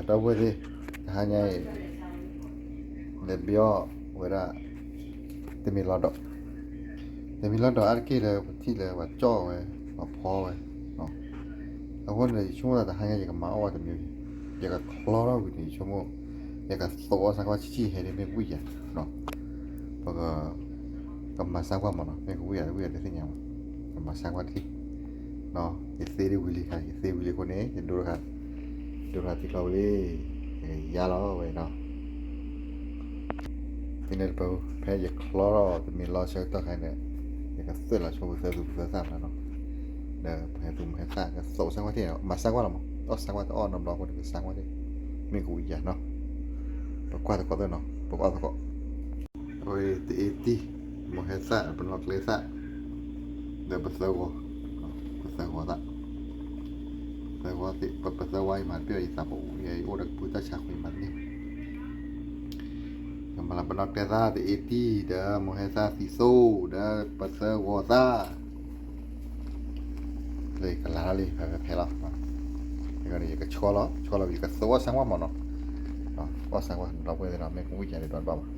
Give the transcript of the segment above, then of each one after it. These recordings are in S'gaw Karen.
ဒီပုၢ်ဝဲၢ်သ့ၣ်, တဟါညါအံၤ လဲၤဘ့အီၣ်ဝဲဒၣ် တမ့ၤလီၤဒီး, တမ့ၤလီၤဒီးအါတက့ၢ်လၢ ပထံၣ်လၢပှၤကၠီၣ်ဝဲ ပှၤဖီဝဲ, အဃိန့ၣ် ယဆိကမိၣ်သးတဟါညါ ယကမၤအီၣ်ဝဲတမ့ၤ, ယကချီထီၣ်ကွံာ်န့ၣ် ယဆိကမိၣ် ယကသိးအီၣ်ဆၣ်ကွၢ်ဆံးဆံးဟဲဒ်မ့ၢ်ကဝံၣ်ယၤ, ပက ကမၤဆၣ်ကွၢ်မးနီၤ, မ့ၢ်ကဝံၣ်ယၤတဝံၣ်ယၤတသ့ၣ်ညါမး, ကမၤဆၣ်ကွၢ်တက့ၢ်. ယသ့ဒ်ဝံၤလံခါ, ယသ့ဝံၤလံအဃိန့ၣ် ယဒိတခါ, ဒိတခါသံကျီဝံၤလံ, ယကယါလီၤဝဲနီၤ. ဖဲန့ၣ်တပၢၢ် ဖဲယချီထီၣ်တမ့ၤလီၤဆၢကတီၢ်ခါန့ၣ် ယကသွဲၣ်လီၤဆိပသၢသူပသၢသၣ်မးနီၤ, ဒီးပဟဲသူမဟဲသၣ်ကသိးဆၣ်ကွၢ်ထံၣ်, မၤဆၣ်ကွၢ်လီၤမး, အီၣ်ဆၣ်ကွၢ်တအီၣ်နီတဘျီအဃိန့ၣ် ကဆၣ်ကွၢ်ထံၣ်, မ့ၢ်ကဝံၣ်ယၤနီၤ. ပကွၢ်သကိးသၢနီၤ, ပကအီၣ်သကိး အဝဲတအ့တံၢ်, မိၢ်ဟဲသၣ်, ပနီၢ်ကျဲသၣ်, ဒီးပသၢဂီၤ, ပသၢဂီၤသၣ်, သၢဂီၤသ့ၣ်, ပသၢဝါအံၤမးတပ့ၢ်အံၤ ယသးပအိၣ်အိၣ်ဒီးကပုၢ်တၢ်ဆါခွံမးန့ၣ်, ကမၤလၢပနီၢ်ကျဲသၣ်တအ့တံၢ် ဒီးမိၢ်ဟဲသၣ်သံသိၣ် ဒီးပသၢဂီၤသၣ် လၢယကလၤထီၣ်လံ ဖဲဖဲဖဲလီၤ. ယကဆှီလီၤ, ဆှီလီၤ ယကသိးအီၣ်ဆၣ်ကွၢ်မးနီၤ, အီၣ်ဆၣ်ကွၢ်ဒီပုၢ်ဝဲၢ်သ့ၣ်နီၤ, မ့ၢ်ကဝံၣ်ယၤန့ၣ်ဒီးတဘၣ်ဘၣ်,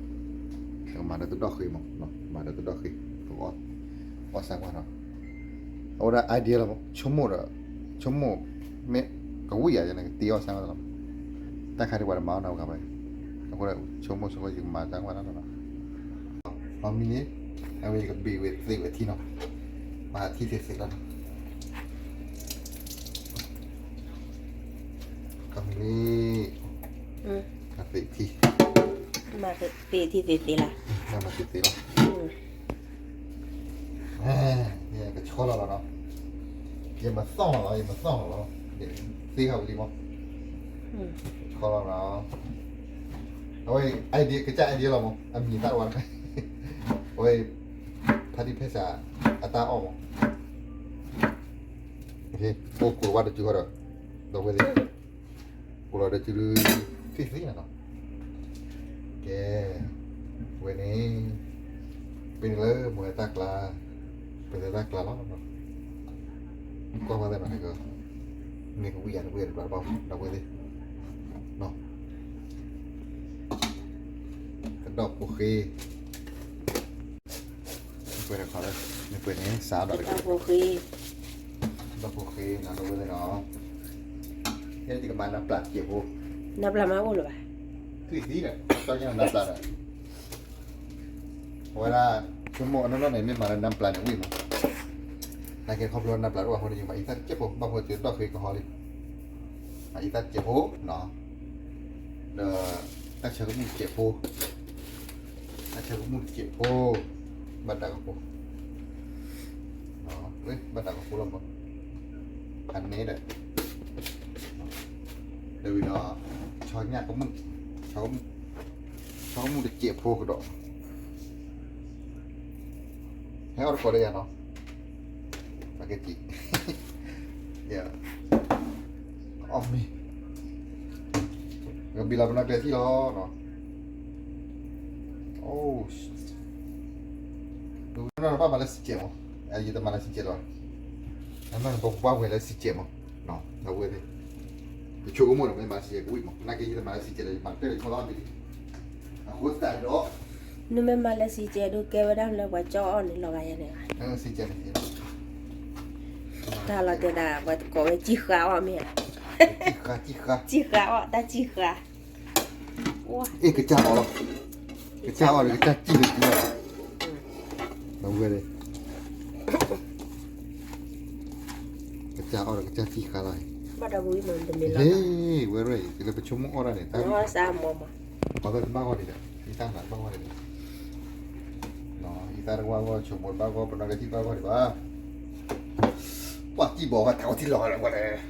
ယကမၤဒီးတဒီၣ်ဃ့မး, မၤဒီးတဒီၣ်ဃ့, ပကအီၣ်ဆၣ်ကွၢ်နီၤ. အဝဲဒၣ် idea လီၤမး, ဆိကမိၣ်ဒီး, ဆိကမိၣ်, မ့ၢ်ကဝံၣ်ယၤန့ၣ် ကတ့အီၣ်ဆၣ်ကွၢ်လီၤ. တၢ်ခါဒံးပှၤတမၤအီၣ်နီတဂၤဘၣ်, အဃိဒီးဆိကမိၣ်ဆိကမိၣ် ယကမၤဆၣ်ကွၢ်နီၤ. အမံၤန့ၣ် အဝဲယကဘ့ၣ်ဝဲသ့ၣ်ဝဲထံနီၤ, မၤထံသ့သ့လီၤ. အမံၤန့ၣ် အသ့ၣ်ထံ, မၤသ့ၣ်ထံသ့သ့လီၤ, မၤသ့ၣ်သ့လီၤ. ကဆီလီၤလီၤနီၤ, ယမၤသီၣ်လီၤလီၤ, ယမၤသီၣ်လီၤလီၤ, သ့ခါဝံၤလံမး, ဆီလီၤလီၤ. အဝဲ idea ကစၢ် idea လီၤမး, အမံၤသၣ်ဝဲ, အဝဲ ဖါတံၢ်ဖဲစး အတၢ်အီၣ်မး, အိၣ်ကိးဝဲတစုဃီဒီး ဒီပုၢ်ဝဲၢ်သ့ၣ်, ကိးလီၤဒီးစု သ့ၣ်သ့ၣ်နီၤနီၤ. ကဲ, ဝဲန့ၣ် ပန့ၣ်လၢမိၢ်ဟဲသၣ်ကျါ, ပသၢသၣ်ကျါလီၤ. ကွၢ်ဖဲသ့ၣ်နီၤ, မ့ၢ်ကဝံၣ်ယၤတဝံၣ်တဘၣ်ဘၣ် ဒီပုၢ်ဝဲၢ်သ့ၣ်, ကဒီၣ်ဖိဃ့ မ့ၢ်ပှဲၤန့ၣ် စးဒီး ကဒီၣ်ဖိဃ့, ကဒီၣ်ဖိဃ့နီၤ ဒီပုၢ်ဝဲၢ်သ့ၣ်နီၤ. ယဲယကမၤနးပျၢ်တစဲးဖိ, နးပျၢ်မးအိၣ်လၢၤဘၣ်, သွံၣ်သံဒီး ကၠီညါနးပျၢ်ဒီး အဝဲဒၣ် ဆိကမိၣ်အနီၢ်နီၢ်န့ၣ် မ့ၢ်မၤလၢနးပျၢ်န့ၣ်ဝံၣ်မး, နာ်က့ခီဖျိနးပျၢ်တအိၣ်အဃိန့ၣ် ယမၤအံသၣ်တစဲးဖိ ဘၣ်ဖိတဒီၣ်ဃ့ကဟီလံ, မၤအံသၣ်တစဲးဖိနီၤ, ဒီး တၢ်ဆၢကမူၣ်တစဲးဖိ, တၢ်ဆၢကမူၣ်တစဲးဖိ, ဘၣ်တၢ်ကဖိ, ဘၣ်တၢ်ကဖိလီၤမး, ဖးန့ၣ်ဒီး ဒီးဝံၤဒီး ဆီညၣ်ကမူၣ်, ဆီကမူၣ်, ဆီကမူၣ်တစဲးဖိကဒီး, ဟဲအီၣ်တကိးဒီးယၤနီၤ, ပကစံး, ယ အီၣ်မ့ၤ, ကဘံၣ်လီၤပနီၢ်ကျဲထံလီၤနီၤ, အိၣ် နီၢ်နီၢ်ဘၣ်မၤလၢစံးကဲးမး, ယတမၤလၢစံးကဲးလီၤ, နနီၢ်န့ၣ် ပကဘၣ်ဝဲလၢစံးကဲးမး, ဒီပုၢ်ဝဲၢ်သ့ၣ်, ယဆိကမိၣ်ဒီး မ့ၢ်မၤလၢစံးကဲးကဝံၣ်မး, နာ်က့ယတမၤလၢစံးကဲးလီၤ ယမၤတၢ်လၢယဖိလီၤအီၣ်မ့ၤ, အဃိသတးဒီး နမ့ၢ်မၤလၢစံးကဲးဒိၣ်ကဲဝဲဒၣ်လၢပှၤကၠီၣ်အီၣ်န့ၣ်လီၤဂာ်ယၤန့ၣ်, စံးကဲးန့ၣ်, တၢ်လီၤတဲာ်ဒၣ် ပှၤကိးဝဲစံၣ်ဃာ်အီၣ်မ့ၢ်ဧါ, စံၣ်ဃာ်အီၣ် တၢ်စံၣ်ဃာ် အ့ၣ် ကစၢ်အီၣ်လီၤ, ကစၢ်အီၣ်ဒီးကစၢ်စံၣ်လီၤ, ဒီပုၢ်ဝဲၢ်သ့ၣ်, ကစၢ်အီၣ်ဒီးကစၢ်စံၣ်ဃာ်လီၤ, ဘၣ်ဒီးဝံၤမးတမ့ၢ်လီၤ, ဝဲရဲၣ် တုၤလၢပဆိကမိၣ်အီၣ်တၢ်န့ၣ် တၢ်ဂီၤစၢ်မီၤမး, ပှၤဘၣ်တဘၣ်ဂီၢ်ဒံးဒီး ယတၢ်မၤတဘၣ်ဂီၢ်ဒံးဒီး, ယတၢ်တဝၢ်ဂီၢ် ဆိကမိၣ်တဘၣ်ဂီၢ် ပနီၢ်ကစံၣ်တဘၣ်ဂီၢ်ဒံးဘၣ်, ပှၤစံၣ်ဘီၣ်ဝဲတၢ်ဝဲထံလီၤဝဲလဲၣ် လဲၤ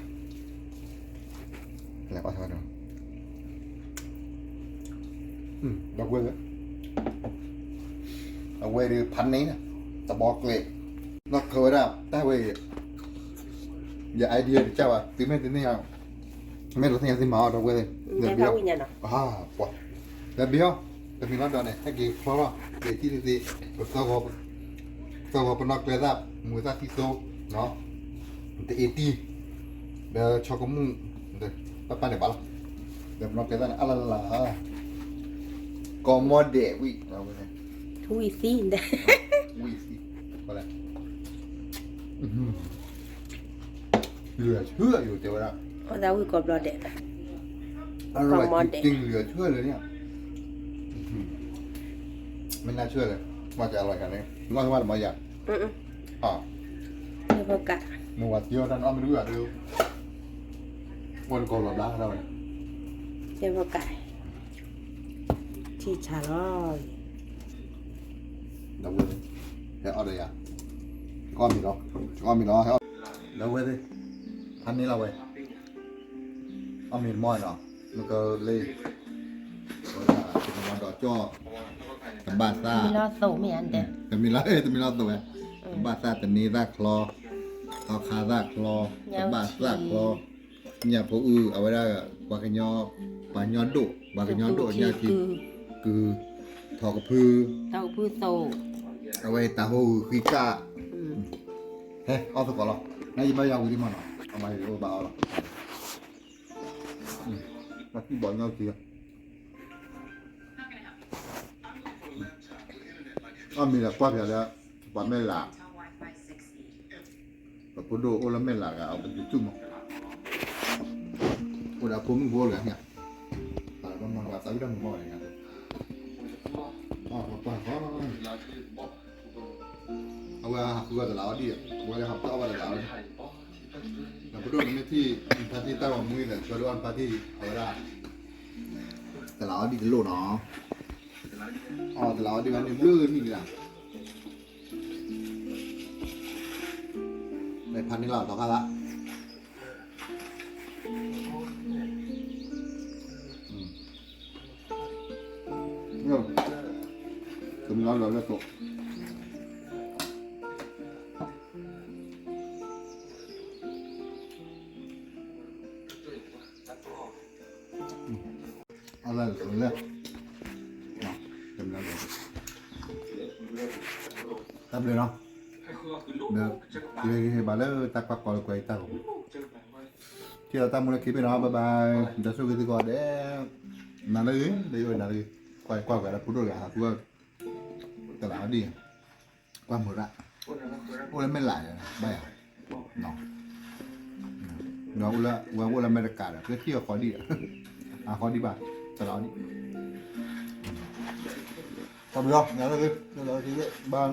အီၣ်ဆၣ်ဝဲနီၤ, ဒီပုၢ်ဝဲၢ်သ့ၣ်, အဝဲဒၣ်ဖးန့ၣ် တဘီကျဲ, နီၢ်ကဝဲဒၣ် တၢ်ဝဲ, ယ idea တကၢ်ဘၣ် သုမ့ၢ်တန့ၢ်, မ့ၢ်တသ့ၣ်ညါသုမၤအီၣ် ဒီပုၢ်ဝဲၢ်သ့ၣ်, ပှၤ, ဒီးဘ့ၣ်အီၣ်, တမ့ၢ်လီၤဒီးန့ၣ် ဟဲက့ၤဖျီထီၣ် ဘ့ၣ်ထံသ့သ့, ပသၢဂီၤ, သၢဂီၤပနီၢ်ကျဲသၣ် မူၤသၣ်သံသိ, တအ့တံၢ်, ဒီးဆီကမူၣ်, ပၢ်ပၢ်န့ၣ်ဘၣ်လီၤ, ဒီးပနီၣ်ကဲသၣ်န့ၣ် အလၢ်လၢ်လၢ်, ကီမီၣ်ဒဲးဝံၣ်, ဝံၣ်သံ, ဝံၣ်သံ, လၢာ်ဆၢယိၤတဲဝဲဒၣ်, အသးဝံၣ်ကီဘျီဒဲး, ကီမီၣ်ဒဲး, လၢာ်ဆၢလၢာ်န့ၣ်, မ့ၢ်နၢ်ဆၢလၢာ်, မၤကလီၤယၤန့ၣ်, မၤကမၤယၤ, မ့ၢ်ဝဲတံၢ်အီၣ်တၢ်န့ၣ်အီၣ်မ့ၢ်တဝံၣ်ဘၣ်ဒီး, အိၣ်တကီဘျီဘျါဝဲဒၣ်, ထံဆါလီၤ, ဒီးဝဲ, ဟဲအီၣ်ဒီးယၤ, ကအီၣ်မ့ၤလီၤ, ကအီၣ်မ့ၤလီၤ, ဟဲအီၣ်, ဒီးဝဲသ့ၣ်, ဖးန့ၢ်လီၤဝဲ, အီၣ်မ့ၤတမီၢ်နီၤ, မ့ၢ်ကလ့, ဝဲဒၣ်တမီၢ်ဒီးကၠီၣ်, တဘၣ်သၣ်, တမ့ၢ်လီၤ, တမ့ၢ်လီၤသိးဝဲ, တဘၣ်သၣ်တန့သၣ်ချီ, သီခါသၣ်ချီ, တဘၣ်သၣ်ချီ, ညၣ်ဖိအုၣ် အဝဲဒၣ်, ပှၤကညီ, ပှၤကညီဒိၣ်, ပှၤကညီဒိၣ်ညၣ်ထံ, ကုၤ, ထီၣ်ကဖု, အဝဲတၢ်ဟိဂုၤဃံကၣ်, ဟဲအီၣ်သကိးလီၤ, နယဘၣ်ယၤဝံၤလံမးနီၤ, အမၤယအိၣ်ဘၣ်အီၣ်လီၤ, ဘၣ်သံၣ်ဘီၣ်ညီထံ, အီၣ်မ့ၤဒီးကွၢ်ဖျါလၢ, ပှၤမဲၢ်လး, ပဖိဒိၣ်အိၣ်လၢမဲၢ်လးတဂၤ အပဒုးတူၢ်မး, အိၣ်ဒီးအဖိမုၣ်ဖိတဂၤန့ၣ်, ပှၤသးဝံၣ်တၢ်မုာ်မးတဂၤ, အဝဲဟးဃုအီၣ်တလးအီဒံၣ်, အဝဲလၢဟးဃုအီၣ်တလးအီဒံၣ်, ဒီးပဒိၣ်န့ၣ်မ့ၢ်ထံၣ်, ဖါတံၢ်တၢ်ဂီၤမူအံၤဒီး ဆှၢဒိၣ်အီၣ်ဖါတံၢ်အဝဲဒၣ်, တလးအီဒံၣ်တလိၣ်နီၤ, အီၣ်တလးအီဒံၣ်ဝဲန့ၣ်ဘျုးနံၣ်ဒံးလီၤ, မ့ၢ်ဖးန့ၢ်လီၤသီခါသၣ် တမံၤလီၤလၢသိး, အလၢလၢ, တမံၤလီၤလၢ, တၢ်ဘျုးနီၤ, ဒီး, က့ၤဘၣ်လၢတၢ်ကွၢ်ကီလၢကွဲးတၢ်ဂီၤ ထံၣ်ဒီးတၢ်မူလၢခံဘ့ၣ်နီၤ bye bye, ဒီးဆိၣ်ဂ့ၤသုကိးဂၤဒဲး, နၤလၢဂ့ၤ, လၢယအိၣ်နၤလၢဂ့ၤ, ကွၢ်ကွၢ်ကွၢ်လၢဖိဒိၣ်တဂၤဟးဃုအီၣ်, တလးအီဒံၣ်, ကွၢ်မုာ်ရၣ်, အိၣ်လၢမဲၢ်လး, ဘၣ်ယၤ, ဒီးအိၣ်လၢ, ဝဲအိၣ်လၢအမဲရကၤဒီး ပထံၣ်အီၤဃီဒံၣ်ဒီး, အဃီဒံၣ်ဘၣ်, တလးအီဒံၣ်, ကွၢ်မုာ်လီၤ, နၤလၢဂ့ၤ, ဘၣ်